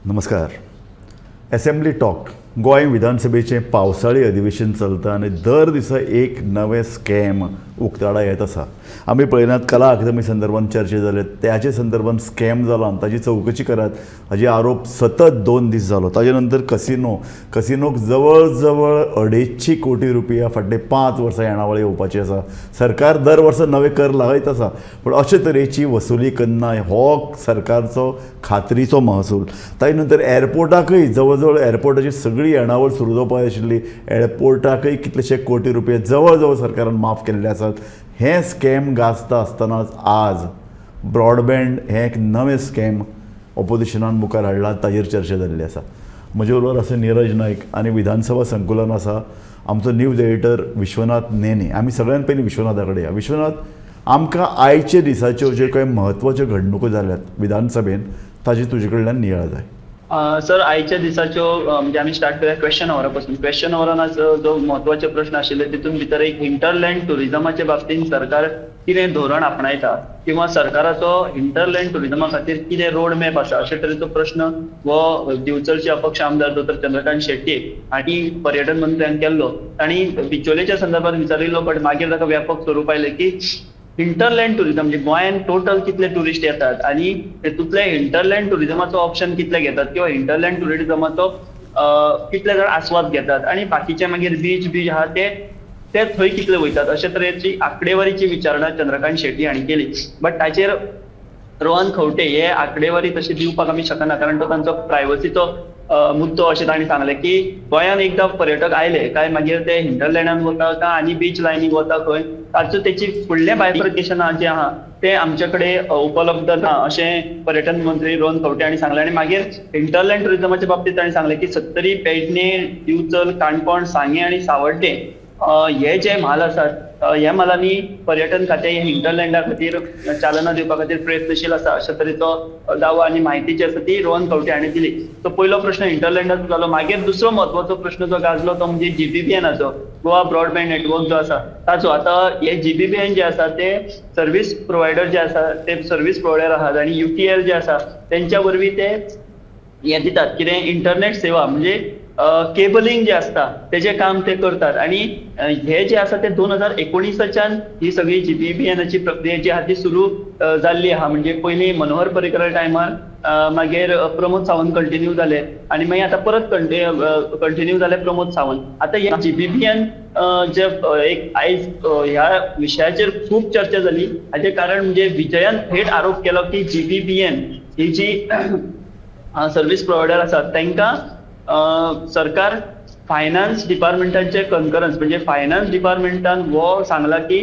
नमस्कार. Assembly talk Goa विधानसभेचें पावसाळी अधिवेशन चलता आनी दर दिसा एक नवें स्कॅम उक्ताडा येत आसा. आमी पळयनात कला अकादमी संदर्भात चर्चा जाले, त्याचे संदर्भात स्कॅम जाला आनी ताजी चवकशी करात हाजे आरोप सतत 2 दीस जालो. ताजे नंतर कसिनोक जवळ जवळ 250 कोटी रुपया फाटले 5 वर्सां येणावळ येवपाची आसा. सरकार दर वर्सा नवे कर लागयत आसा, पूण अशे तरेची वसुली करना हो सरकारचो खात्रीचो महसूल. ताजे नंतर एअरपोर्टाकय जवळ जवळ एअरपोर्टाची सगळी येणावळ सुरू जावपाक आशिल्ली, एअरपोर्टाकय कितलेशे कोटी रुपये जवळ जवळ सरकारान माफ केल्ले आसात. हें स्कॅम गाजता आसतनाच आज ब्रॉडबँड हें एक नवें स्कॅम ऑपोजिशनान मुखार हाडलां, ताजेर चर्चा जाल्ली आसा. म्हजे बरोबर आसा नीरज नायक आनी विधानसभा संकुलन आसा आमचो न्यूज एडिटर विश्वनाथ नेने. आमी सगळ्यान पयलीं विश्वनाथा कडेन या. विश्वनाथ, आमकां आयचे दिसाच्यो ज्यो कांय म्हत्वाच्यो घडणुको जाल्यात विधानसभेन ताजी तुजे कडल्यान नियाळ जाय. सर, आयच्या दिसाच्यो म्हणजे आमी स्टार्ट करूया क्वेश्चन अवरा पासून. क्वेश्चन अवरान आज जो म्हत्वाचे प्रश्न आशिल्ले तितून भितर एक हिंटरलँड टुरिजमाचे बाबतींत सरकार कितें धोरण आपणायता किंवा सरकाराचो हिंटरलँड टुरिजमा खातीर कितें रोड मॅप आसा अशे तरेचो प्रश्न हो दिवचलचे अपक्ष आमदार दोतोर चंद्रकांत शेट्ये हांणी पर्यटन मंत्र्यान केल्लो. तांणी बिचोलेच्या संदर्भात विचारिल्लो, बट मागीर ताका व्यापक स्वरूप आयलें की हिंटरलँड टुरिजम म्हणजे गोंयांत टोटल कितले टुरिस्ट येतात आनी तेतूंतले हिंटरलँड टुरिजमाचो ऑप्शन कितले घेतात किंवा हिंटरलँड टुरिजमाचो कितले जाण आस्वाद घेतात आनी बाकीचे मागीर बीच बीच आहा ते थंय कितले वयतात अशे तरेची आंकडेवारीची विचारणा चंद्रकांत शेट्टी हांणी केली. बट ताचेर रोहन खंवटे हे आंकडेवारी तशी दिवपाक आमी शकना, कारण तो तांचो प्रायवसीचो मुद्दो अशें तांणी सांगलें की गोंयांत एकदां पर्यटक आयले काय मागीर ते हिंटरलँडान वता काय आनी बीच लायनीक वता खंय, ताचो तेची फुडलें बायफर्केशन जें आहा तें आमचे कडेन उपलब्ध ना अशें पर्यटन मंत्री रोहन खंवटे हांणी सांगलें. आनी मागीर हिंटरलँड टुरिजमाच्या बाबतींत तांणी सांगलें की सत्तरी, पेडणे, दिवचल, काणकोण, सांगें आनी सावड्डें हे जे म्हाल आसात ह्या म्हालांनी पर्यटन खातें हे हिंटरलँडा खातीर चालना दिवपा खातीर प्रयत्नशील आसा अशा तरेचो दावो आनी म्हायती जी आसा ती रोहन खंवटे हांणी दिली. तो पयलो प्रश्न हिंटरलँडाचो जालो. मागीर दुसरो म्हत्वाचो प्रश्न जो गाजलो तो म्हणजे जीबीबीएनाचो, गोवा ब्रॉडबँड नेटवर्क जो आसा ताचो. आतां हे जीबीबीएन जे आसा ते सर्वीस प्रोवायडर जे आसा ते सर्वीस प्रोवायडर आहात आनी युटीएल जे आसा तेंच्या वरवीं ते हें दितात कितें इंटरनेट सेवा म्हणजे केबलिंग जे आसता तेजें काम ते करतात. आनी हे जे आसा ते 2019च्यान ही सगळी जीबीबीएनाची प्रक्रिया जी आहा ती सुरू जाल्ली आहा. म्हणजे पयलीं मनोहर पर्रीकर टायमार, मागीर प्रमोद सावंत कंटिन्यू जाले आनी मागीर आतां परत कंटिन्यू जाले प्रमोद सावंत. आतां हे जीबीबीएन जे एक आयज ह्या विशयाचेर खूब चर्चा जाली. हाचें कारण म्हणजे विजयान थेट आरोप केलो की जीबीबीएन ही जी सर्वीस प्रोवायडर आसा तांकां सरकार फायनान्स डिपार्टमेंटाचे कन्करन्स म्हणजे फायनान्स डिपार्टमेंटान हो सांगला की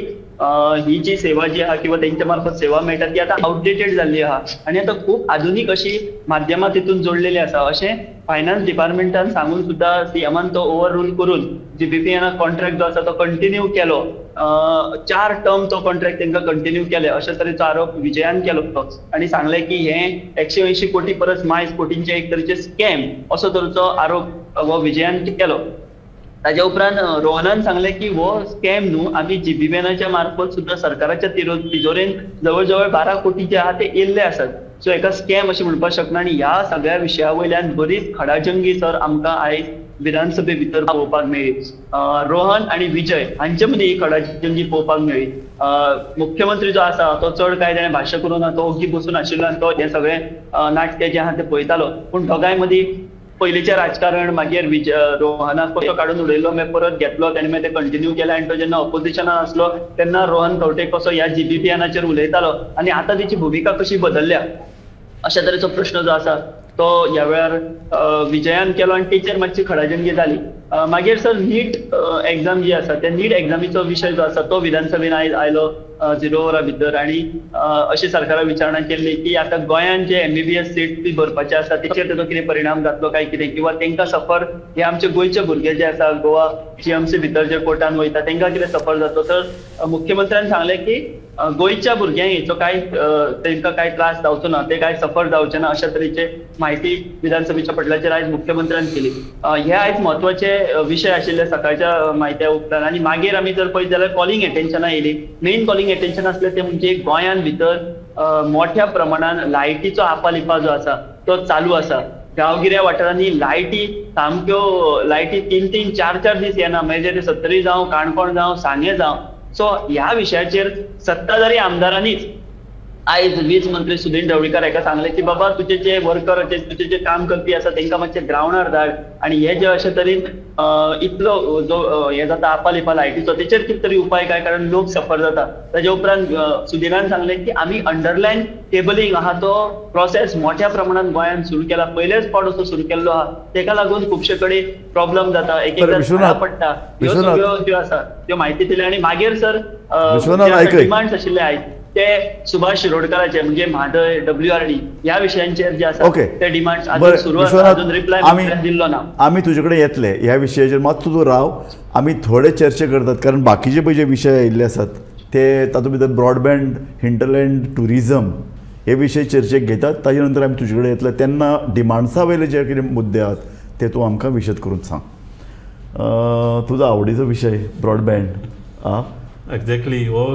ही जी सेवा जी आहा किंवा तेंच्या मार्फत सेवा मेळटा ती आतां आवटडेटेड जाल्ली आहा आनी आतां खूब आधुनीक अशी माध्यमां तितून जोडलेली आसा अशें फायनान्स डिपार्टमेंटान सांगून सुद्दां सीएमान तो ओवर रूल करून जीबीबीएना कॉन्ट्रॅक्ट जो आसा तो कंटिन्यू केलो. 4 टर्म तो कॉन्ट्रॅक्ट तांकां कंटिन्यू केले अशे तरेचो आरोप विजयान केलो आनी सांगलें की हें 180 कोटी परस मायज कोटींचे एक तरेचे स्कॅम असो तरेचो आरोप हो विजयान केलो. ताज्या उपरांत रोहनान सांगलें की हो स्कॅम न्हू, आमी जीबीबीएनाच्या मार्फत सुद्दां सरकाराच्या तिजोरेन जवळ जवळ 12 कोटी जे आहा ते येयल्ले आसात. सो हेका स्कॅम अशें म्हणपाक शकना. आनी ह्या सगळ्या विशया वयल्यान बरीच खडाजंगी सर आमकां आयज विधानसभे भितर पळोवपाक मेळ्ळी. रोहन आनी विजय हांचे मदीं ही खडाजंगी पळोवपाक मेळ्ळी. मुख्यमंत्री जो आसा तो चड कांय ताणें भाशा करूं ना, तो ओगी बसून आशिल्लो आनी तो हें सगळें नाट्य जें आहा तें पळयतालो. पूण दोगांय मदीं पयलींचें राजकारण, मागीर रोहनाक कसो काडून उडयलो, मागीर परत घेतलो, ताणें मागीर तें कंटिन्यू केलें आनी तो जेन्ना ऑपोजिशनान आसलो तेन्ना रोहन खंवटे कसो ह्या जीबीबीएनाचेर उलयतालो आनी आतां तेची भुमिका कशी बदलल्या अशा तरेचो प्रश्न जो आसा तो ह्या वेळार विजयान केलो आनी तेचेर मातशी खडाजंगी जाली. मागीर सर नीट एग्जाम जी आसा त्या नीट एग्जामीचो विशय जो आसा तो विधानसभेन आयज आयलो 0 वरां भितर आनी अशी सरकारान विचारणा केल्ली की आतां गोंयांत जे एमबीबीएस सीट ती भरपाची आसा तेचेर तेजो कितें परिणाम जातलो काय कितें, किंवा तांकां सफर हे आमचे गोंयचे भुरगे जे आसा गोवा जीएमसी भितर जे कोर्टान वयता तांकां कितें सफर जातलो. तर मुख्यमंत्र्यान सांगलें की गोंयच्या भुरग्यांक हेचो कांय तांकां कांय त्रास जावचो ना, ते कांय सफर जावचे ना अशा तरेचे म्हायती विधानसभेच्या पटलाचेर आयज मुख्यमंत्र्यान केली. हे आयज म्हत्वाचे विशय आशिल्ले सकाळच्या म्हायत्या उपरांत. आनी मागीर आमी जर पळयत जाल्यार कॉलिंग एटेन्शनां येयली. मेन कॉलिंग एटेन्शन आसलें तें म्हणजे गोंयांत भितर मोठ्या प्रमाणान लायटीचो आपालिपा जो आसा तो चालू आसा. गांवगिऱ्या वाठारांनी लायटी सामक्यो लायटी 3-3, 4-4 दीस येना, म्हणजे ते सत्तरी जावं, काणकोण जावं, सांगें जावं. सो ह्या विशयाचेर सत्ताधारी आमदारांनीच आयज वीज मंत्री सुदिन ढवळीकर हाका सांगलें की बाबा तुजे जे वर्कर, तुजे जे काम करपी आसा तांकां मातशें ग्रावंडार धाड आनी हे जे अशे तरेन इतलो जो हे जाता आपालिपा लायटीचो तेचेर कितें तरी उपाय काय, कारण लोक सफर जाता. ताजे उपरांत सुदिनान सांगलें की आमी अंडरलायन केबलिंग आहा तो प्रोसेस मोठ्या प्रमाणात गोंयांत सुरू केला, पयलेच फावट असो सुरू केल्लो आहा, तेका लागून खुबशे कडेन प्रॉब्लम जाता, एक एकदां पडटा. ह्यो सगळ्यो ज्यो आसा त्यो म्हायती दिली. आनी मागीर सर डिमांड्स आशिल्ले आयज ते सुभाष शिरोडकराचे म्हणजे म्हादय, WRD ह्या विशयांचेर जे आसा ते डिमांड्स अजून सुरू आसा, अजून रिप्लाय दिल्लो ना. आमी तुजे कडेन येतले ह्या विशयाचेर, मात तूं राव, आमी थोडे चर्चा करतात कारण बाकीचे पळय जे विशय आयिल्ले आसात ते तातूंत भितर ब्रॉडबँड, हिंटरलँड ट्युरिजम हे विशय चर्चेक घेतात. ताजे नंतर आमी तुजे कडेन येतले तेन्ना डिमांड्सा वयले जे कितें मुद्दे आहात ते तूं आमकां विशद करून सांग. तुजो आवडीचो विशय ब्रॉडबँड. आं, एक्झॅक्टली, हो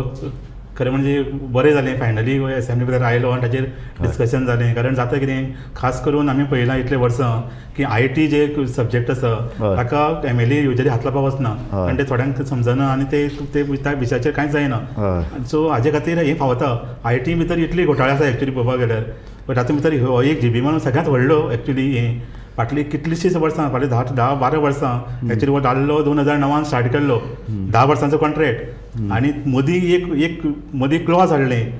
खरें म्हणजे बरें जालें फायनली एसेंब्ली भितर आयलो आनी ताचेर डिस्कशन जालें. कारण जाता कितें, खास करून आमी पळयलां इतले वर्सां की I T J subject आसा ताका MLA usually हात लावपाक वचना, कारण ते थोड्यांक समजना आनी ते त्या विशयाचेर कांयच जायना. सो हाजे खातीर हें फावता. I T भितर इतली घोटाळे आसा एक्चुली पळोवपाक गेल्यार, बट तातूंत भितर हो एक जीबी म्हणून सगळ्यांत व्हडलो एक्चुली. हें फाटलीं कितलींशींच वर्सां, फाटलीं 10-12 वर्सां एक्चुली हो जाल्लो 2009 स्टार्ट केल्लो, 10 वर्सांचो कॉन्ट्रॅक्ट. आनी मदीं एक मदीं क्लॉज हाडलें,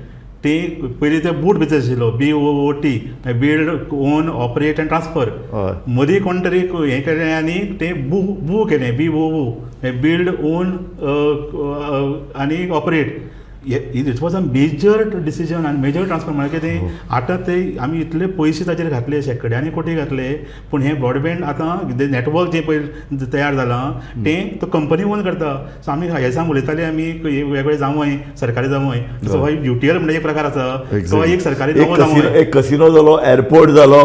ते पयलीं ते बूट बिजनेस आशिल्लो, BOOT, build own operate and transfer. मदीं कोण तरी हें केलें आनी तें बू बू केलें, BOO, build own आनी operate. It was a major decision आनी मेजर ट्रान्सफर. म्हळ्यार कितें, आतां ते आमी इतले पयशे ताचेर घातले, शेंकड्यांनी कोटी घातले, पूण हें ब्रॉडबँड आतां नॅटवर्क जें पळय तयार जालां तें तो कंपनी ओन करता. सो आमी हें उलयताले आमी वेगळे जावंय, सरकारी जावंय, सो हो UTL म्हणटा एक प्रकार आसा, तो एक सरकारी नवो जावंय, एक कसिनो जालो, एअरपोर्ट जालो,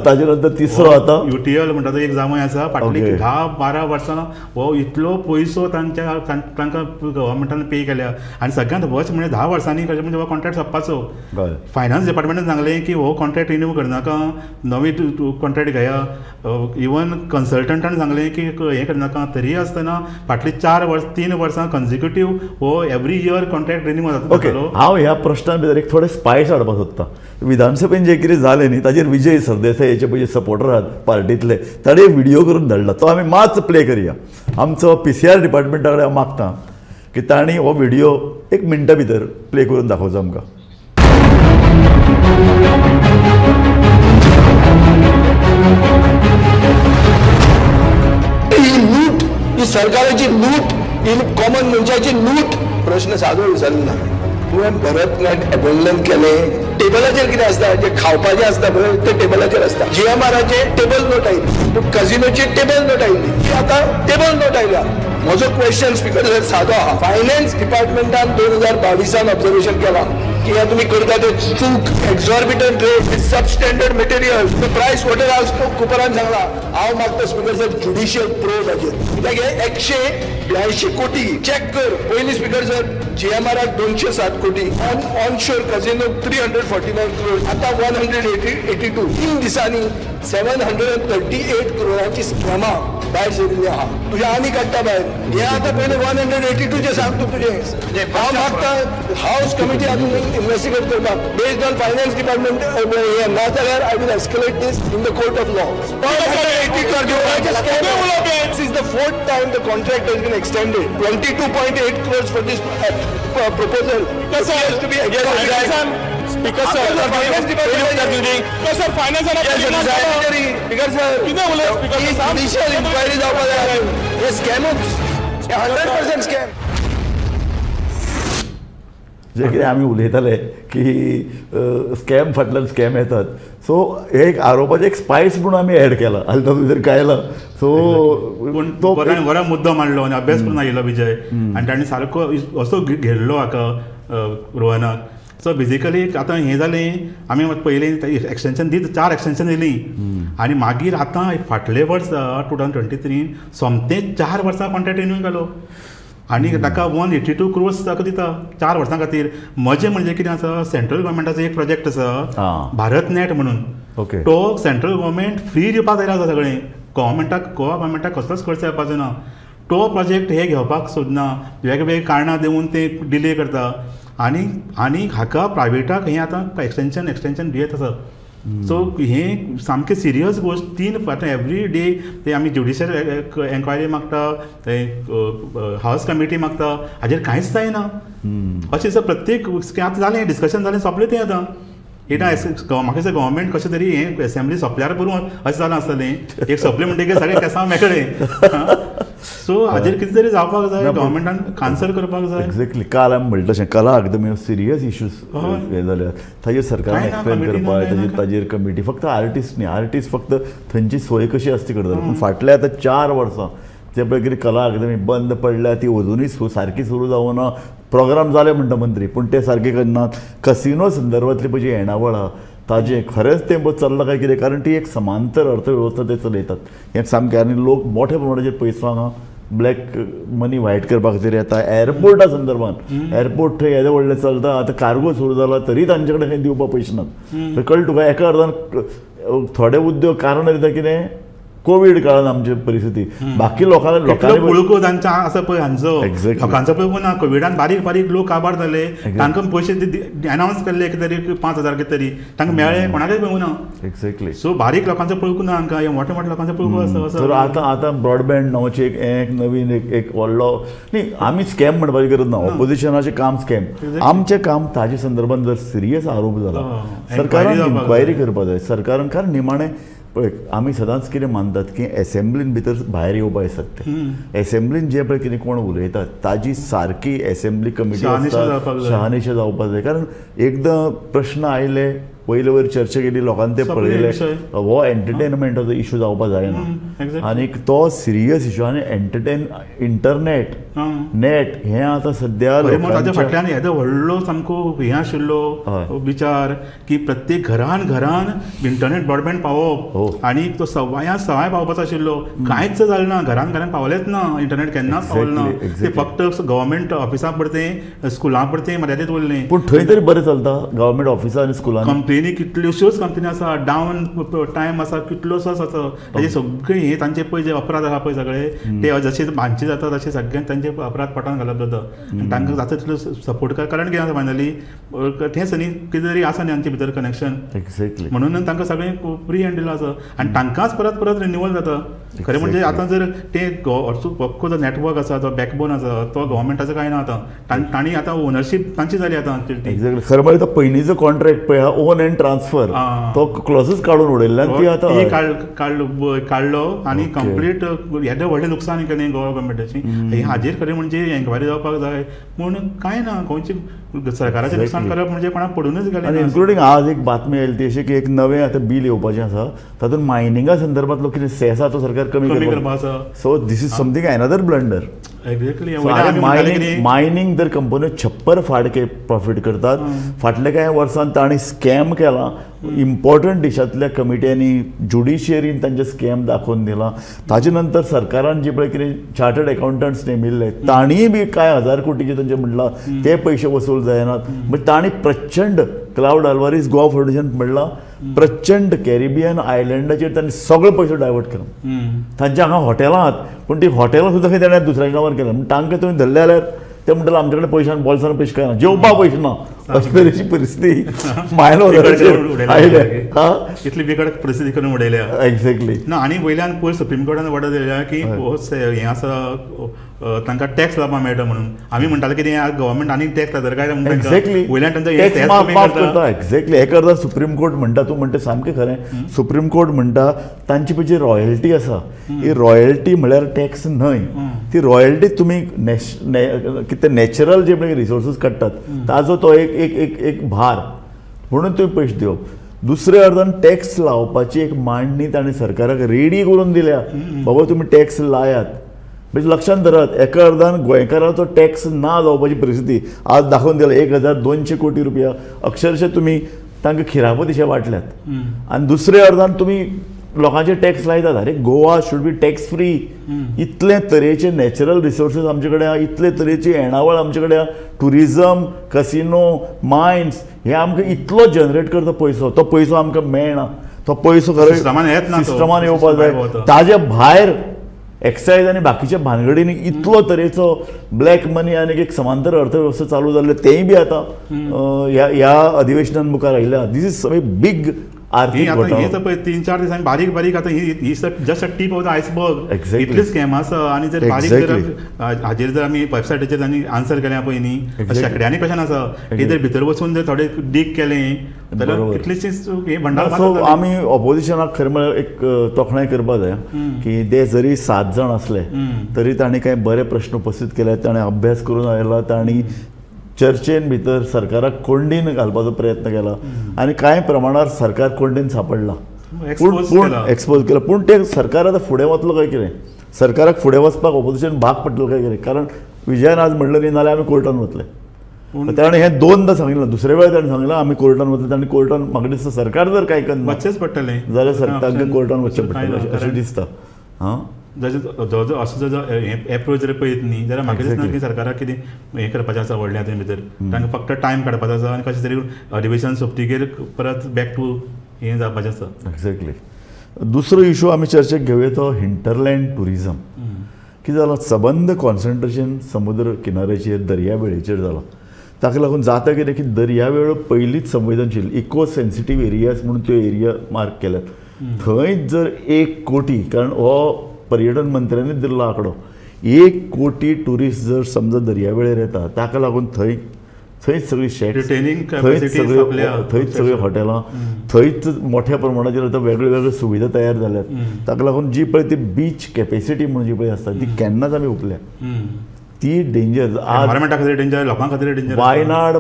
ताजे नंतर तिसरो आतां UTL म्हणटा तो एक जावंय आसा. फाटलीं 10-12 वर्सां हो इतलो पयसो तांच्या तांकां गव्हर्मेंटान पे केल्या. आनी सगळ्यांत वर्स म्हणजे 10 वर्सांनी कशें म्हणजे हो कॉन्ट्रॅक्ट सोंपपाचो. फायनान्स डिपार्टमेंटान सांगलें की हो कॉन्ट्रॅक्ट रिन्यू करनाका, नवी कॉन्ट्रॅक्ट घेया. इवन कन्सल्टंटान सांगलें की हें करनाका, तरी आसतना फाटलीं 4-3 वर्सां कन्सिक्युटीव हो एवरी इयर कॉन्ट्रॅक्ट रिन्यू जाता. ओके, हांव ह्या प्रश्नान भितर एक थोडें स्पायस हाडपाक सोदतां. विधानसभेन जें कितें जालें न्ही ताजेर विजय सरदेसाय हेचे पळय सपोर्टर आहात पार्टींतले, ताणें व्हिडियो करून धाडला, तो आमी मात प्ले करया. आमचो PCR डिपार्टमेंटा कडेन हांव मागतां की तांणी हो व्हिडियो एक मिनटा भितर प्ले करून दाखोवचो आमकां. ही लूट, ही सरकाराची लूट, ही कॉमन मनशाची लूट. प्रश्न सादो विचारलो ना, तुवें भरतनेट अबेंडन केलें. टेबलाचेर कितें आसता, जे खावपाचें आसता पळय तें टेबलाचेर आसता. GMRाचें टेबल नोट आयली, कजिनोची टेबल नोट आयली, आतां टेबल नोट आयल्या. म्हजो क्वेश्चन स्पीकर सर सादो आहा, फायनान्स डिपार्टमेंटान 2022 ऑब्जर्वेशन केलां की हें तुमी करता तें चूक, exorbitant rate, substandard material, price water house कुपरान सांगला. हांव मागता स्पीकर सर ज्युडिशियल प्रोब हाजेर, कित्याक हे 182 कोटी चॅक कर. पयलीं स्पीकर सर GMRाक 207 कोटी, ऑनशोर कजिनो 349 करोड, आतां 182. 3 दिसांनी 738 करोडांची स्कॅमां भायर सरिल्ली आहा. तुजें आनी काडटा भायर हे आतां पयलीं 182 सांग तूं तुजें. हांव मागता हावस कमिटी हातून इन्वेस्टिगेट करपाक बेस्ड ऑन फायनान्स डिपार्टमेंट, हें ना जाल्यार I will escalate this in the court of law. This is the 4th time the contract has been extended. 22.8 crores for this proposal. Has to be again. Speaker sir, finance department. Sir, finance speaker sir, judicial inquiry जावपाक जाय. हे स्कॅमूच, 100% scam. जे कितें आमी उलयताले की scam फाटल्यान scam येतात, so हे एक आरोपाचें एक स्पायस म्हणून आमी एड केला आनी तातूंत भितर कायला. सो पूण तो बरो मुद्दो मांडलो आनी अभ्यास करून आयिल्लो विजय, आनी ताणें सारको असो घेल्लो हाका रोहनाक. सो बेजिकली आतां हें जालें, आमी पयलीं एक्सटेंशन दीत 4 एक्सटेंशन दिलीं आनी मागीर आतां फाटले वर्सा 2023 सोमतें 4 वर्सां कॉन्ट्रॅक्ट रिन्यू केलो आनी ताका 182 क्रोर्स ताका दिता 4 वर्सां खातीर. म्हजें म्हणजे कितें आसा, सेंट्रल गव्हर्मेंटाचो एक प्रोजेक्ट आसा भारत नॅट म्हणून, ओके तो सेंट्रल गव्हर्मेंट फ्री दिवपाक तयार आसा सगळें गव्हर्मेंटाक गोवा गव्हर्मेंटाक कसलोच खर्च येवपाचो ना तो प्रोजेक्ट हे घेवपाक सोदना वेगवेगळे कारणां दिवन ते डिले करता आनी आनी हाका प्रायवेटाक हें आतां एक्सटेंशन एक्सटेंशन दियत आसा सो हें सामकें सिरियस गोश्ट तीन आतां एवरी डे ते आमी ज्युडिशियल एन्क्वायरी मागता ते हावस कमिटी मागता हाजेर कांयच जायना अशें दिसता प्रत्येक आतां जालें डिस्कशन जालें सोंपलें तें आतां येता म्हाका दिसता गव्हर्मेंट कशें तरी हें एसेंब्ली सोंपल्यार पुरो अशें जालां आसतलें एक सोंपलें म्हणटकीर सगळें केसांव मेकळें सो हाजेर कितें तरी जावपाक जाय गव्हर्मेंटान आन्सर करपाक जाय एक्झॅक्टली काल आमी म्हणटा तशें कला अकादमी सिरियस इश्यूज हे जाल्यात ताजेर सरकारान एक्सप्लेन करपाक ताजेर कमिटी फक्त आर्टिस्ट न्ही आर्टिस्ट फक्त थंयची सोय कशी आसता ती करताले पूण फाटल्या आतां 4 वर्सां ते पळय कितें कला अकादमी बंद पडल्या ती अजुनूय सारकी सुरू जावना प्रोग्राम जाले म्हणटा मंत्री पूण ते सारके करनात कसिनो संदर्भांतली पळय जी येणावळ आहा ताजें खरेंच तें चल्लां काय कितें कारण ती एक समांतर अर्थवेवस्था ते चलयतात हें सामकें आनी लोक मोठ्या प्रमाणाचेर पयसो हांगा ब्लॅक मनी व्हायट करपा खातीर येता एअरपोर्टा संदर्भात एअरपोर्ट थंय येदें व्हडलें चलता आतां कार्गो सुरू जाला तरी तांचे कडेन खंय दिवपाक पयशे नात कळ्ळें तुका एका अर्दान थोडे उद्योग कारण दिता कितें कोवीड काळान आमची परिस्थिती बाकी लोकांनी लोकांनी पुळको तांचा आसा पळय हांचो लोकांचो पळय ना कोविडान बारीक बारीक लोक काबार जाले तांकां पयशे अनावन्स केल्ले कितें तरी 5,000 कितें तरी तांकां मेळ्ळे कोणाकय पळोवंक ना एक्झॅक्टली सो बारीक लोकांचो पळोवंक ना हांकां हे मोठे मोठे लोकांचो पळोवंक आसा तर आतां आतां ब्रॉडबँड नांवाची एक नवीन एक व्हडलो न्ही आमी स्कॅम म्हणपाची गरज ना ऑपोजिशनाचें काम स्कॅम आमचें काम ताजे संदर्भात जर सिरियस आरोप जाला सरकारान इन्क्वायरी करपाक जाय सरकारान कारण निमाणें पळय आमी सदांच कितें मानतात की एसेंब्लीन भितर भायर येवपा आसतात ते एसेंब्लीन जे पळय कितें कोण उलयतात ताजी सारकी एसेंब्ली कमिटी आसता शहानिशा जावपाक जाय कारण एकदां प्रश्न आयले वयले वयर चर्चा केली लोकांनी ते पळयले हो एंटरटेनमेंटाचो इशू जावपाक जायना आनीक तो सिरियस इशू आनी एंटरटेन इंटरनेट नेट हें आतां सद्या ताच्या फाटल्यान येदो व्हडलो सामको हें आशिल्लो विचार की प्रत्येक घरान घरान इंटरनेट ब्रॉडबँड पावप आनी तो सवाय सवाय पावपाचो आशिल्लो कांयच जालें ना घरान घरान पावलेंच ना इंटरनेट केन्नाच पावलें ना ते फक्त गव्हर्मेंट ऑफिसां पुरतें स्कुलां पुरतें मर्यादीत उरलें पूण थंय तरी बरें चलता गव्हर्मेंट ऑफिसां आनी स्कुलां कंपनी कितल्योश्योच कंपनी आसा डावन टायम आसा कितलोसोच आसा ताजे सगळे हे तांचे पळय जे अपराध आसा पळय सगळे ते जशे मानचे जाता तशे सगळ्यांक तांचे अपराध पोटान घालप जाता आनी तांकां जाता तितलो सपोर्ट कर कारण कितें आसा फायनली तेंच न्ही कितें तरी आसा न्ही आमचे भितर कनेक्शन एक्झॅक्टली म्हणून तांकां सगळें फ्री हँडल आसा आनी तांकांच परत परत रिन्युअल जाता खरें म्हणजे आतां जर तें पक्को जो नेटवर्क आसा जो बॅकबोन आसा तो गव्हर्मेंटाचो कांय ना आतां तांणी आतां ओनरशीप तांची जाली आतां एक्झॅक्टली खरें म्हळ्यार तो पयलींचो कॉन्ट्रॅक्ट पळय ओन एंड ट्रान्सफर तो क्लॉजच काडून उडयल्ल्यान ती आतां काडलो आनी कंप्लीट येदें व्हडलें लुकसाण केलें गोवा गव्हर्मेंटाचें हाजेर खरें म्हणजे एन्क्वायरी जावपाक जाय पूण कांय ना गोंयचे सरकाराचें लुकसाण करप म्हणजे कोणाक पडूनच गेलें इन्क्लुडींग आज एक बातमी आयली ती अशी की एक नवें आतां बील येवपाचें आसा तातूंत मायनिंगा संदर्भांतलो कितें सेस आसा तो सरकार कमी करपाचो आसा so this is something another blunder exactly mining जर कंपन्यो 56 फाडके प्रॉफीट करतात फाटल्या कांय वर्सान तांणी स्कॅम केला इम्पॉर्टंट देशांतल्या कमिट्यांनी ज्युडिशियरीन तांचे स्कॅम दाखोवन दिला ताजे नंतर सरकारान जे पळय कितें चार्टर्ड अकाउंटंट्स नेमिल्ले तांणीय बी कांय 1000 कोटीचे तांचे म्हणलां ते पयशे वसूल जायनात म्हणजे तांणी प्रचंड क्लावड अल्वारीस गोवा फावंडेशन म्हणलां प्रचंड कॅरिबियन आयलंडाचेर तांणी सगळे पयशे डायवर्ट केला तांच्या हांगा हॉटेलां आहात पूण ती हॉटेलां सुद्दां खंय ताणें दुसऱ्यांच्या नांवार केला म्हण तांकां तुवें धरले जाल्यार ते म्हणटाले आमचे कडेन पयशे बोल्सान पयशे काय ना जेवपाक पयशे ना अशे तरेची परिस्थिती मायन आयल्या इतली बिकट परिस्थिती करून उडयल्या एक्झॅक्टली ना आनी वयल्यान पयर सुप्रीम कोर्टान ऑर्डर दिल्या की हें आसा तांकां टॅक्स लावपाक मेळटा म्हणून आमी म्हणटाले कितें गव्हर्मेंट आनी टॅक्स लायता काय एक्झॅक्टली वयल्यान तांचो टॅक्स माफ करता एक्झॅक्टली हे करता सुप्रीम कोर्ट म्हणटा तूं म्हणटा सामकें खरें सुप्रीम कोर्ट म्हणटा तांची पळय जी रॉयल्टी आसा ही रॉयल्टी म्हळ्यार टॅक्स न्हय ती रॉयल्टी तुमी कितें नॅचरल जे पळय रिसोर्सीस काडटात ताजो तो एक एक एक एक भार म्हणून तुमी पयशे दिवप दुसऱ्या अर्दान टॅक्स लावपाची एक मांडणी ताणें सरकाराक रेडी करून दिल्या बाबा तुमी टॅक्स लायात म्हणजे लक्षांत धरात एका अर्दान गोंयकाराचो टॅक्स ना जावपाची परिस्थिती आज दाखोवन दिला 1200 कोटी रुपया अक्षरशः तुमी तांकां खिरापत अशें वांटल्यात आनी दुसऱ्या अर्दान तुमी लोकांचे टॅक्स लायतात अरे Goa should be tax free इतले तरेचे नॅचरल रिसोर्सीस आमचे कडेन आहा इतले तरेची येणावळ आमचे कडेन आहा ट्युरिजम कसिनो मायन्स हे आमकां इतलो जनरेट करता पयसो तो पयसो आमकां मेळना तो पयसो खरें सिस्टमान येवपाक जाय. ताजे भायर एक्सायज आनी बाकीच्या भानगडींनी इतलो तरेचो ब्लॅक मनी आनी एक समांतर अर्थवेवस्था चालू जाल्ले तेंय बी आतां ह्या अधिवेशनान मुखार आयिल्लें. This is a big आर्थीक घोटाळो. हें पळय 3-4 दिसांनी बारीक बारीक आतां ही just a tip of the iceberg इतली स्कॅम आसा. आनी जर बारीक जर हाजेर जर आमी वेबसायटीचेर आनी आन्सर केलें पळय न्ही शेंकड्यांनी क्वेश्चन आसा ती जर भितर वचून जर थोडे डीग केलें जाल्यार कितलीशीच हें भंडार. सो आमी ऑपोजिशनाक खरें म्हळ्यार एक तोखणाय करपाक जाय की ते जरी 7 जाण आसले तरी तांणी कांय बरे प्रश्न उपस्थीत केले, ताणें अभ्यास करून आयला, तांणी चर्चेन भितर सरकाराक कोंडीन घालपाचो प्रयत्न केला आनी कांय प्रमाणार सरकार कोंडीन सांपडला, पूण एक्सपोज केला. पूण ते सरकार आतां फुडें वतलो काय कितें, सरकाराक फुडें वचपाक ऑपोजिशन भाग पडटलो काय कितें, कारण विजयान आज म्हणलें न्ही नाल्यार आमी कोर्टान वतले. ताणें हें 2दा सांगिल्लें, दुसऱ्या वेळार ताणें सांगलां आमी कोर्टान वतले, ताणें कोर्टान म्हाका दिसता सरकार जर कांय करना वचचेंच पडटलें जाल्यार तांकां कोर्टान वचचें पडटलें अशें दिसता. हां जो असो जो एप्रोच जर पळयत न्ही जाल्यार म्हाका दिसना की सरकाराक कितें हें करपाचें आसा व्हडलें हातूंत भितर. तांकां फक्त टायम काडपाचो आसा आनी कशें तरी अधिवेशन सोंपतकीर परत बॅक टू हें जावपाचें आसा. एक्झॅक्टली. दुसरो इशू आमी चर्चेक घेवया तो हिंटरलँड ट्युरिजम. कितें जालां, सबंद कॉन्सन्ट्रेशन समुद्र किनाऱ्याचेर दर्यावेळेचेर जालां. ताका लागून जाता कितें की दर्यावेळ पयलींच संवेदनशील इको सेन्सिटीव एरियाज म्हणून त्यो एरिया मार्क केल्यात. थंय जर 1 कोटी, कारण हो पर्यटन मंत्र्यांनी दिल्लो आंकडो, 1 कोटी ट्युरिस्ट जर समजा दर्यावेळेर येता ताका लागून थंय थंयच सगळी शॅक्स, थंयच सगळीं हॉटेलां, थंयच मोठ्या प्रमाणाचेर आतां वेगळे वेगळे सुविधा तयार जाल्यात. ताका लागून जी पळय ती बीच कॅपेसिटी म्हणून जी पळय आसता ती केन्नाच आमी हुपल्या, ती डेंजर. डेंजर लोकां खातीर डेंजर. वायनाड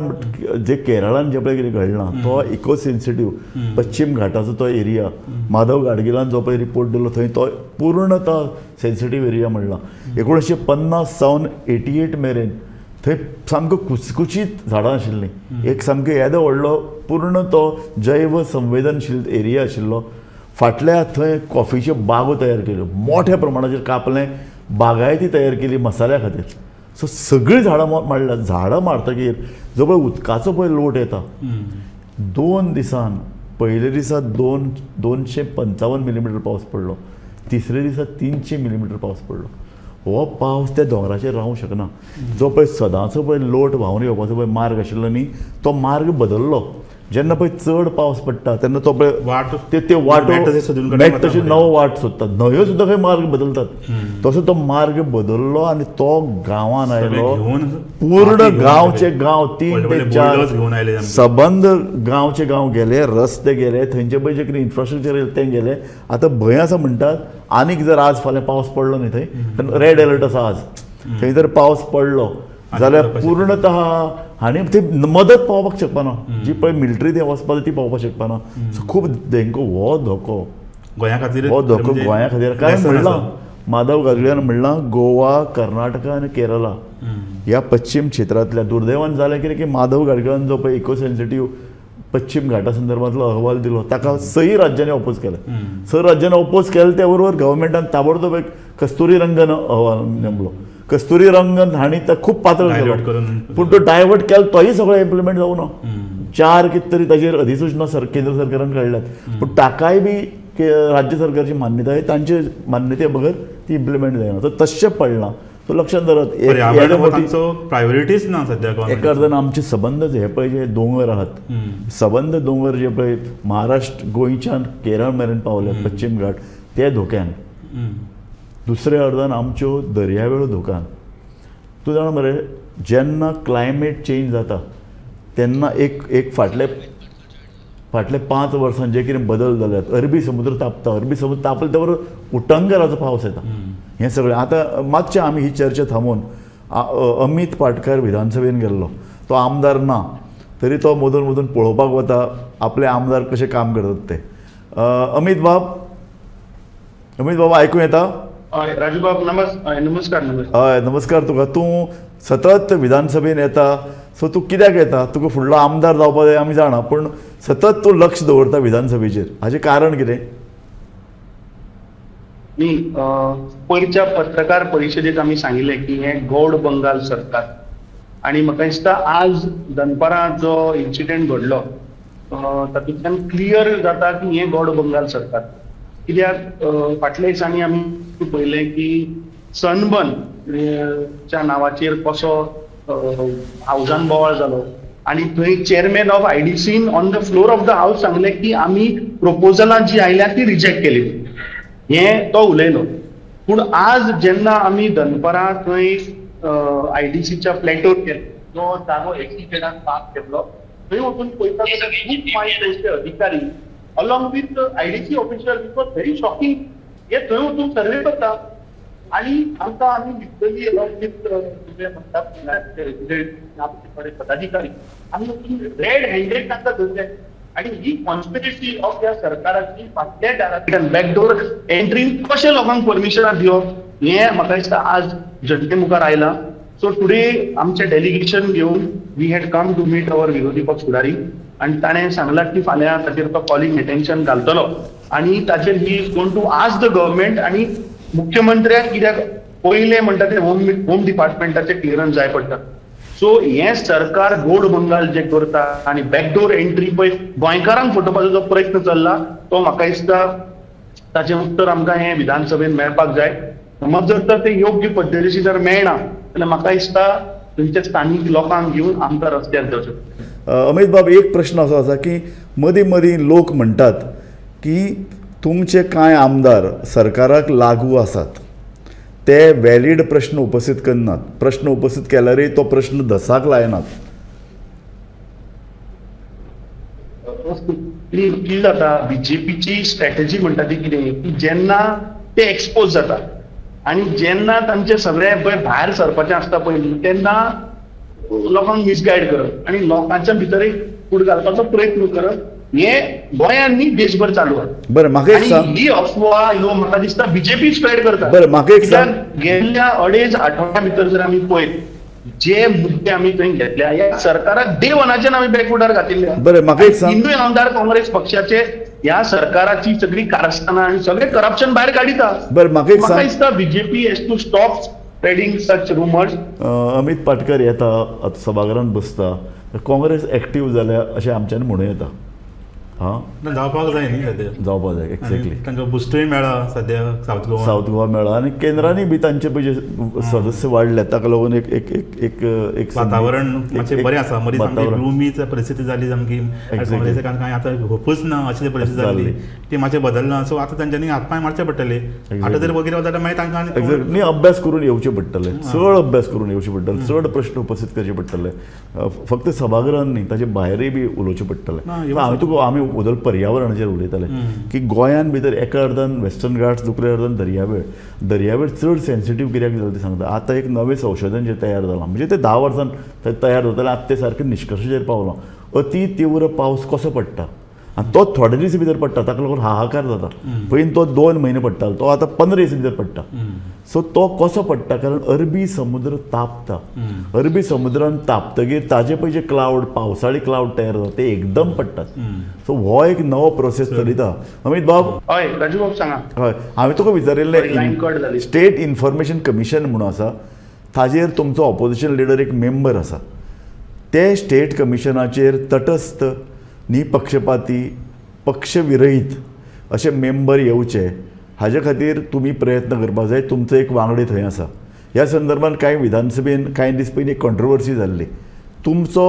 जे केरळान जे पळय कितें घडलां तो इको सेन्सिटीव पश्चिम घाटाचो तो एरिया, माधव गाडगिलान जो पळय रिपोर्ट दिलो थंय तो पूर्णतः सेन्सिटीव एरिया म्हणला. 1950 सावन 88 मेरेन थंय सामको कुचकुचीत झाडां आशिल्लीं, एक सामको येदो व्हडलो पूर्ण तो जैव संवेदनशील एरिया आशिल्लो. फाटल्या थंय कॉफीच्यो बागो तयार केल्यो, मोठ्या प्रमाणाचेर कापलें, बागायती तयार केली मसाल्या खातीर. सो सगळीं झाडां मारल्या. झाडां मारतकीर जो पळय उदकाचो पळय लोट येता, 2 दिसान, पयले दिसा 255 मिलीमिटर पावस पडलो, तिसरे दिसा 300 मिलीमिटर पावस पडलो. हो पावस त्या दोंगराचेर रावूंक शकना. जो पळय सदांचो पळय लोट व्हांवन येवपाचो पळय मार्ग आशिल्लो न्ही तो मार्ग बदल्लो. जेन्ना पळय चड पावस पडटा तेन्ना तो पळय वाट ते वाटो मेट तशी नवो वाट सोदतात, न्हंयो सुद्दां खंय मार्ग बदलतात. तसो तो मार्ग बदल्लो आनी तो गांवान आयलो, पूर्ण गांवचे गांव 3 ते 4 सबंद गांवचे गांव गेले, रस्ते गेले, थंयचे पळय जे कितें इन्फ्रास्ट्रक्चर येयलें तें गेलें. आतां भंय आसा म्हणटात आनीक जर आज फाल्यां पावस पडलो न्ही थंय, कारण रेड अलर्ट आसा आज, थंय जर पावस पडलो जाल्यार पूर्णतः आनी ती मदत पावपाक शकपाना, जी पळय मिलिटरी थंय वचपाक ती पावपाक शकपाना. सो खूब धोको, हो धोको गोंया खातीर, हो धोको गोंया खातीर. कारण म्हणलां माधव गाडगिलान म्हणलां गोवा, कर्नाटका आनी केरला ह्या पश्चिम क्षेत्रांतल्या दुर्दैवान जालें कितें की माधव गाडगिलान जो पळय इको सेन्सिटीव पश्चिम घाटा संदर्भातलो अहवाल दिलो ताका 6 राज्यांनी ओपोज केलें. 6 राज्यांनी ओपोज केलें त्या बरोबर गव्हर्मेंटान ताबडतोब एक कस्तुरी रंगन अहवाल नेमलो. कस्तुरी रंगन हांणी तो खूब पातळ केलो, पूण तो डायवर्ट केलो तोय सगळो इम्प्लिमेंट जावना. 4 कितें तरी ताजेर अधिसूचना केंद्र सरकारान काडल्यात, पूण ताकाय बी राज्य सरकारची मान्यताय, तांचे मान्यते बगर ती इम्प्लिमेंट जायना. तर तशें पडलां तो लक्षात धरात. प्रायोरिटीज ना सद्या. एका अर्थान आमचे सबंद हे पळय जे दोंगर आहात, सबंद दोंगर जे पळय महाराष्ट्र गोंयच्यान केरळ मेरेन पावले पश्चिम घाट ते धोक्यान, दुसऱ्या अर्दान आमच्यो दर्यावेळो धोक्यान. तूं जाणा मरे जेन्ना क्लायमेट चेंज जाता तेन्ना एक एक फाटले फाटले 5 वर्सां जे कितें बदल जाल्यात, अरबी समुद्र तापता, अरबी समुद्र तापले ते बरोबर उटंगराचो पावस येता. हें सगळें आतां मातशें आमी ही चर्चा थांबोवन अमीत पाटकर विधानसभेन गेल्लो, तो आमदार ना तरी तो मदून मदून पळोवपाक वता आपले आमदार कशें काम करतात ते. अमीत बाब, अमीत बाबा आयकूं येता? हय राजू बाब नमस्कार. हय नमस्कार तुका. तूं सतत विधानसभेन येता, सो तूं कित्याक येता? तुका फुडलो आमदार जावपाक जाय आमी जाणा, पूण सतत तूं लक्ष दवरता विधानसभेचेर, हाचें कारण कितें? न्ही, पयरच्या पत्रकार परिशदेत आमी सांगिल्लें की हें गौड बंगाल सरकार, आनी म्हाका दिसता आज दनपारां जो इन्सिडेंट घडलो तातूंतल्यान क्लियर जाता की हें गोड बंगाल सरकार. कित्याक फाटल्या दिसांनी आमी पळयलें की सनबर्न च्या नांवाचेर कसो हावजान बोवाळ जालो आनी थंय चेअरमॅन ऑफ आयडीसीन on the floor of the house सांगलें की आमी प्रपोजलां जी आयल्या ती रिजेक्ट केली, हें तो उलयलो. पूण आज जेन्ना आमी दनपरां थंय आयडीसीच्या फ्लॅटोर गेले, जो जागो एक्सिडेंटान पास केल्लो, थंय वचून पळयता जाल्यार खूब माय अधिकारी along with IDC official, it was very shocking, हे थंय वचून सर्वे करता आनी आमकां आमी लिटरली अलॉंग विथ म्हणटात रेजिडेंट आमचे पदाधिकारी आमी वचून रेड हँडेड तांकां धरले. आनी ही कॉन्स्पिरसी ऑफ ह्या सरकाराची फाटल्या दारांतल्यान बॅकडोर एंट्रीन कशें लोकांक परमिशनां दिवप हें म्हाका दिसता आज जनते मुखार आयलां. सो टुडे आमचें डेलिगेशन घेवन we had come to meet our विरोधी पक्ष फुडारी आनी ताणें सांगलां की फाल्यां ताचेर तो कॉलिंग एटेन्शन घालतलो आनी ताचेर he is going to ask the government आनी मुख्यमंत्र्याक, कित्याक पयलें म्हणटा तें होम डिपार्टमेंटाचें क्लियरन्स जाय पडटा. सो हें सरकार गोड बंगाल जें करता आनी बॅकडोर एंट्री पळय गोंयकारांक फटोवपाचो जो प्रयत्न चल्ला तो म्हाका दिसता ताचें उत्तर आमकां हें विधानसभेन मेळपाक जाय. समज जर तर तें योग्य पद्दतीन जर मेळना जाल्यार म्हाका दिसता थंयच्या स्थानीक लोकांक घेवन आमकां रस्त्यार देंवचें. अमित बाब, एक प्रश्न असो आसा की मदीं मदीं लोक म्हणटात की तुमचे कांय आमदार सरकाराक लागू आसात, ते वॅलीड प्रश्न उपस्थित करनात, प्रश्न उपस्थित केल्यारय तो प्रश्न धसाक लायनात. कितें जाता, बीजेपीची स्ट्रॅटजी म्हणटा ती कितें की जेन्ना ते एक्सपोज जाता आनी जेन्ना तांचे सगळे पळय भायर सरपाचें आसता पयलीं तेन्ना लोकांक मिसगायड करप आनी लोकांच्या भितर एक फूट घालपाचो प्रयत्न करप हें गोंयांत न्ही देशभर चालू आसा. बरें, म्हाका एक सांग, ही अफवा ह्यो म्हाका दिसता बीजेपी स्प्रेड करता. बरें, म्हाका एक सांग, गेल्ल्या 2.5 आठवड्या भितर जर आमी पळयत जे मुद्दे आमी थंय घेतल्या ह्या सरकाराक डे वनाच्यान आमी बॅकफुटार घातिल्ले. बरें, म्हाका एक सांग, तिनूय आमदार काँग्रेस पक्षाचे ह्या सरकाराची सगळी कारस्थानां आनी सगळे करप्शन भायर काडिता. बरें, म्हाका एक सांग, दिसता BJP has to stop spreading such rumours. Amit Patkar येता आतां सभाघरांत बसता, काँग्रेस एक्टीव जाल्या अशें आमच्यान म्हणूं येता. हां, जावपाक जाय न्ही सद्या, जावपाक जाय एक्झॅक्टली. तांकां बुस्टूय मेळ्ळा सद्या सावथ गोवा, सावथ गोवा मेळ्ळा आनी केंद्रांनी बी तांचे पळय सदस्य वाडले, ताका लागून एक एक एक एक एक वातावरण मातशें बरें आसा. मदीं सामकी ग्लुमी परिस्थिती जाली सामकी काँग्रेसीक, कांय आतां होपूच ना अशी परिस्थिती जाली, ती मातशें बदलना. सो आतां तांच्यांनी हात पांय मारचे पडटले, आतां जर वगैरे वता मागीर तांकां न्ही अभ्यास करून येवचें पडटलें, चड अभ्यास करून येवचें पडटलें, चड प्रश्न उपस्थित करचे पडटले, फक्त सभागृहान न्ही ताचे भायरूय बी उलोवचें पडटलें. हांवें तुका आमी वदल पर्यावरणाचेर उलयताले की गोंयान भितर एका अर्दान वेस्टर्न घाट्स, दुसऱ्या अर्दान दर्यावेळ, दर्यावेळ चड सेन्सिटीव कित्याक जालें तें सांगता. आतां एक नवें संशोधन जें तयार जालां, म्हणजे तें 10 वर्सां तयार जातालें, आतां तें सारकें निश्कर्शाचेर पावलां. अती तीव्र पावस कसो पडटा आनी तो थोडे दीस भितर पडटा, ताका लागून हाहाकार जाता. पयलीं तो 2 म्हयने पडटालो, तो आतां 15 दीस भितर पडटा. सो तो कसो पडटा, कारण अरबी समुद्र तापता, अरबी समुद्रान तापतगीर ताजे पळय जे क्लावड, पावसाळी क्लावड तयार जाता ते एकदम पडटात. सो हो एक नवो प्रोसेस चलयता. अमित बाब, हय राजू बाब सांगा. हय, हांवें तुका विचारिल्लें, स्टेट इन्फॉर्मेशन कमिशन म्हणून आसा, ताजेर तुमचो ऑपोजिशन लिडर एक मेंबर आसा, ते स्टेट कमिशनाचेर तटस्थ, निपक्षपाती, पक्षविरहीत अशे मेंबर येवचे हाजे खातीर तुमी प्रयत्न करपाक जाय. तुमचो एक वांगडी थंय आसा. ह्या संदर्भात कांय विधानसभेन कांय दीस पयलीं एक कॉन्ट्रोवर्सी जाल्ली, तुमचो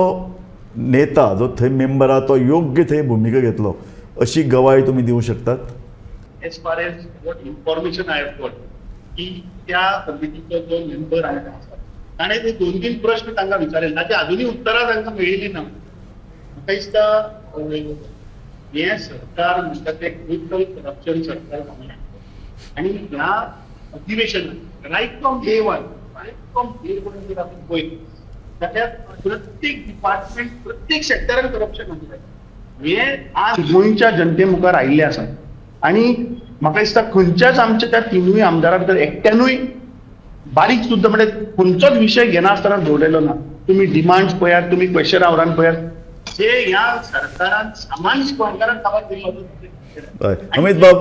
नेता जो थंय मेंबर आसा तो योग्य थंय भुमिका घेतलो अशी गवाय तुमी दिवं शकतात? As far as what information I have got की त्या कमिटीचो जो मेंबर आसा ताणें ते 2-3 प्रश्न तांकां विचारले, ताची आजुनूय उत्तरां तांकां मेळिल्ली ना. म्हाका दिसता हें सरकार म्हणटा तें टोटल करप्शन सरकार आनी ह्या अधिवेशनात रायट फ्रॉम डे वन जर आमी पळयत जाल्यार प्रत्येक डिपार्टमेंट, प्रत्येक सेक्टरान करप्शन आसा हें आज गोंयच्या जनते मुखार आयिल्लें आसा. आनी म्हाका दिसता खंयच्याच आमच्या त्या तिनूय आमदारां भितर एकट्यानूय बारीक सुद्दां म्हणजे खंयचोच विशय घेनासतना दवरलेलो ना. तुमी डिमांड्स पळयात, तुमी क्वेश्चन आवरान पळयात, जे ह्या सरकारान सामान्य गोंयकारांक काबार दिल्लो. अमित बाब,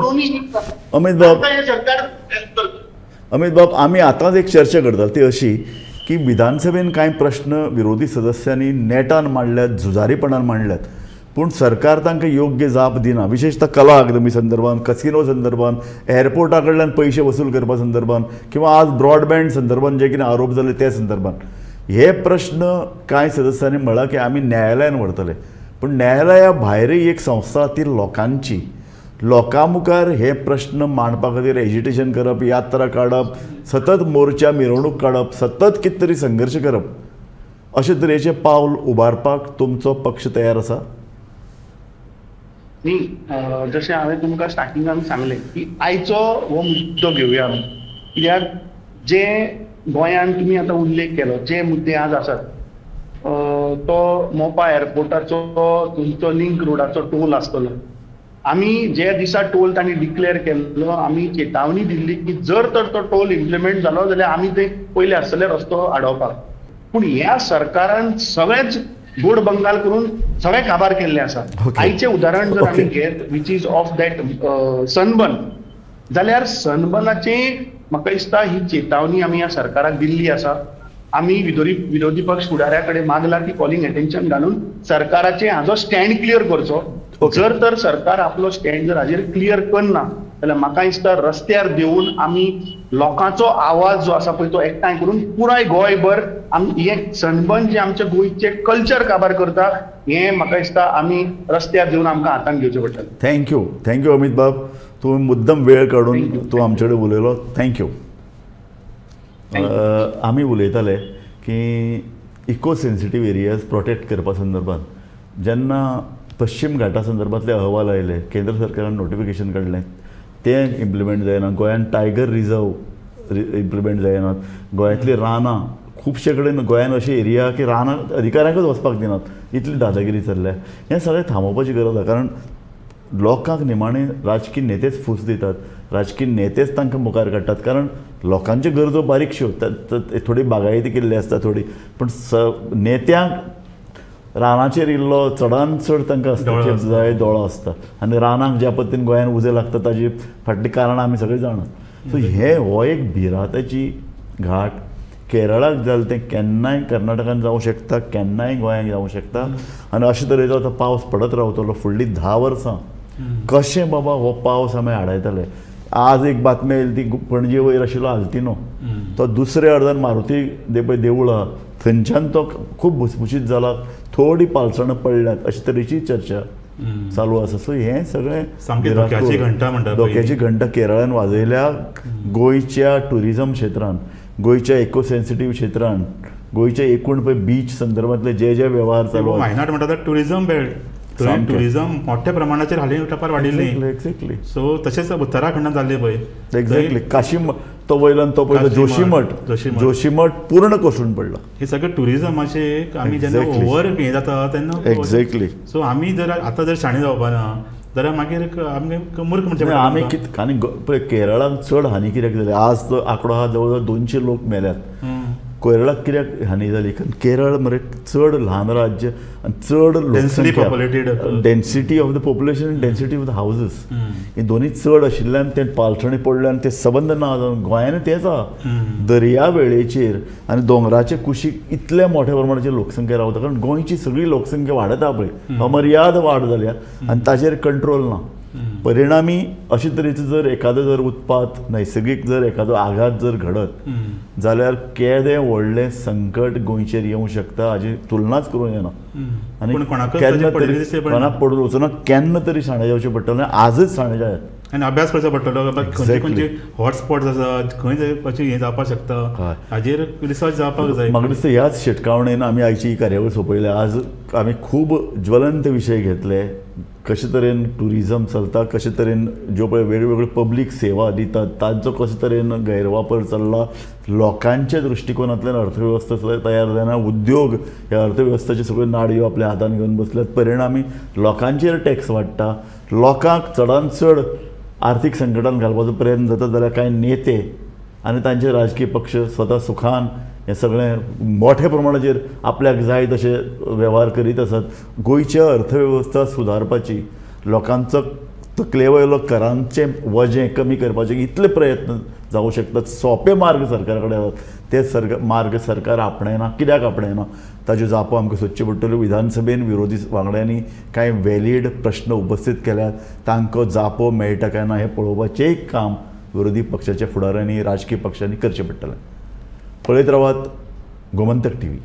अमित बाब, अमित बाब, आमी आतांच एक चर्चा करताले ती अशी की विधानसभेन कांय प्रश्न विरोधी सदस्यांनी नेटान मांडल्यात, झुजारीपणान मांडल्यात, पूण सरकार तांकां योग्य जाप दिना. विशेशतः कला अकादमी संदर्भान, कसिनो संदर्भान, एअरपोर्टा कडल्यान पयशे वसूल करपा संदर्भान किंवा आज ब्रॉडबँड संदर्भान जे कितें आरोप जाले ते संदर्भान हे प्रश्न कांय सदस्यांनी म्हळां की आमी न्यायालयान व्हरतले. पूण न्यायालया भायरय एक संस्था ती लोकांची, लोकां मुखार हे प्रश्न मांडपा खातीर एजिटेशन करप, यात्रा काडप, सतत मोर्चा मिरवणूक काडप, सतत कितें तरी संघर्श करप, अशे तरेचें पावल उबारपाक तुमचो पक्ष तयार आसा? न्ही, जशें हांवें तुमकां स्टार्टिंगान सांगलें की आयचो हो मुद्दो घेवया आमी, कित्याक जे गोंयांत तुमी आतां उल्लेख केलो जे मुद्दे आज आसात तो मोपा एअरपोर्टाचो तुमचो लिंक रोडाचो टोल आसतलो. आमी जे दिसा टोल तांणी डिक्लेअर केल्लो आमी चेतावणी दिल्ली की जर तर तो टोल इम्प्लिमेंट जालो जाल्यार आमी ते पयले आसतले रस्तो आडोवपाक. पूण ह्या सरकारान सगळेच गोड बंगाल करून सगळे काबार केल्ले आसा. आयचें उदाहरण जर आमी घेत which is of that sunburn, जाल्यार सनबर्नाचे म्हाका दिसता ही चेतावणी आमी ह्या सरकाराक दिल्ली आसा. आमी विरोधी पक्ष फुडाऱ्या कडेन मागला की कॉलिंग एटेन्शन घालून सरकाराचे हाजो स्टँड क्लियर करचो. जर तर सरकार आपलो स्टँड जर हाजेर क्लियर करना जाल्यार म्हाका दिसता रस्त्यार देवन आमी लोकांचो आवाज जो आसा पळय तो एकठांय करून पुराय गोंयभर आमी हें सनबर्न जें आमच्या गोंयचें कल्चर काबार करता हें म्हाका दिसता आमी रस्त्यार देवन आमकां हातान घेवचें पडटलें. Thank you, thank you Amit बाब, तूं मुद्दम वेळ काडून तूं आमचे कडेन उलयलो. Thank you. आमी उलयताले की इको सेन्सिटीव एरियाज प्रोटेक्ट करपा संदर्भात जेन्ना पश्चिम घाटा संदर्भातले अहवाल आयले, केंद्र सरकारान नोटिफिकेशन काडलें, तें इम्प्लिमेंट जायना. गोंयांत टायगर रिजर्व इम्प्लिमेंट जायनात. गोंयांतलीं रानां खुबशे कडेन गोंयांत अशी एरिया की रानां अधिकाऱ्यांकूच वचपाक दिनात, इतली दादागिरी चल्ल्या. हें सगळें थांबोवपाची गरज आसा, कारण लोकांक निमाणें राजकीय नेतेच फूस दितात, राजकीय नेतेच तांकां मुखार काडटात. कारण लोकांच्यो गरजो बारीकश्यो, थोडी बागायती केल्ली आसता थोडी, पूण नेत्यांक रानाचेर इल्लो चडान चड तांकां हस्तक्षेप जाय, दोळो आसता. आनी रानाक ज्या पद्दतीन गोंयांत उजो लागता ताजी फाटलीं कारणां आमी सगळीं जाणात. सो हे हो एक भिरांतेची घाट केरळाक जालें तें केन्नाय कर्नाटकान जावं शकता, केन्नाय गोंयांत जावं शकता. आनी अशे तरेचो आतां पावस पडत रावतलो फुडलीं 10 वर्सां. कशें बाबा हो पावस आमी आडायतले? आज एक बातमी आयली ती पणजे वयर आशिल्लो आल्तिनो, तो दुसऱ्या अर्दान मारुती देवूळ आहा थंयच्यान तो खूब भुसभुशीत जाला, थोडी पालसणां पडल्यात अशे तरेची चर्चा चालू आसा. सो हें सगळें धोक्याची घंटा म्हणटा, धोक्याची घंटा केरळान वाजयल्या. गोंयच्या ट्युरिजम क्षेत्रान, गोंयच्या इको सेन्सिटीव क्षेत्रान, गोंयच्या एकूण पळय बीच संदर्भातले जे जे वेव्हार चालू आसा. वायनाड म्हणटा टुरिजम बेल्ट, टुरिजम मोठ्या प्रमाणाचेर हालीं तेंपार वाडिल्ली. एक्झॅक्टली. सो तशेंच उत्तराखंडात जाल्लें पळय. एक्झॅक्टली. काशी तो वयल्यान तो पळय जोशीमठ, जोशीमठ पूर्ण कोसळून पडला. हे सगळें टुरिजमाचे आमी जेन्ना ओवर हें जाता तेन्ना. एक्झॅक्टली. सो आमी जर आतां जर शाणे जावपा ना जाल्यार मागीर आमी मूर्ख म्हणचे. आमी कित आनी पळय केरळान चड हानी कित्याक जाली? आज तो आंकडो आहा जवळ जवळ 200 लोक मेल्यात. केरळाक कित्याक हानी जाली? कारण केरळ मरे चड ल्हान राज्य आनी चड लोकसंख्या, density of the population, density of the houses ही दोनूय चड आशिल्ल्यान ते पालसणी पडल्यान ते सबंद ना जावन गोंयांनी तेंच आहा. दर्या वेळेचेर आनी दोंगराचे कुशीक इतल्या मोठ्या प्रमाणाचेर लोकसंख्या रावता, कारण गोंयची सगळी लोकसंख्या वाडत आहा पळय, अमर्याद वाड जाल्या आनी ताचेर कंट्रोल ना. परिणामी अशे तरेचो जर एखादो जर उत्पात, नैसर्गीक जर एखादो आघात जर घडत जाल्यार केदें व्हडलें संकट गोंयचेर येवंक शकता हाजी तुलनाच करूंक येना. आनी केन्ना तरी कोणाक पडून वचूना, केन्ना तरी शाणे जावचें पडटलें, आजच शाणे जायात आनी अभ्यास करचो पडटलो. खंयचे खंयचे हॉटस्पॉट्स आसा, खंय कशें हें जावपाक शकता हाजेर रिसर्च जावपाक जाय. म्हाका दिसता ह्याच शिटकावणेन आमी आयची ही कार्यावळ सोंपयल्या. आज आमी खूब ज्वलंत विशय घेतले, कशे तरेन ट्युरिजम चलता, कशे तरेन ज्यो पळय वेगवेगळ्यो पब्लीक सेवा दितात तांचो कशे तरेन गैरवापर चल्ला, लोकांच्या दृश्टिकोनांतल्यान अर्थवेवस्था तयार जायना, उद्योग ह्या अर्थवेवस्थेच्यो सगळ्यो नाडयो आपल्या हातान घेवन बसल्यात, परिणामी लोकांचेर टॅक्स वाडटा, लोकांक चडान चड आर्थीक संकटान घालपाचो प्रयत्न जाता. जाल्यार कांय नेते आनी तांचे राजकीय पक्ष स्वता सुखान हें सगळें मोठ्या प्रमाणाचेर आपल्याक जाय तशे वेव्हार करीत आसात. गोंयची अर्थवेवस्था सुदारपाची, लोकांचो तकले वयलो करांचें वजें कमी करपाचे इतले प्रयत्न जावं शकतात. सोंपे मार्ग सरकारा कडेन आसात, ते मार्ग सरकार आपणायना. कित्याक आपणायना ताच्यो जापो आमकां सोदच्यो पडटल्यो. विधानसभेन विरोधी वांगड्यांनी कांय व्हॅलीड प्रश्न उपस्थीत केल्यात, तांकां जापो मेळटा काय ना हें पळोवपाचेंय काम विरोधी पक्षाच्या फुडाऱ्यांनी, राजकीय पक्षांनी करचें पडटलें. पळयत रावात गोमंतक टीव्ही.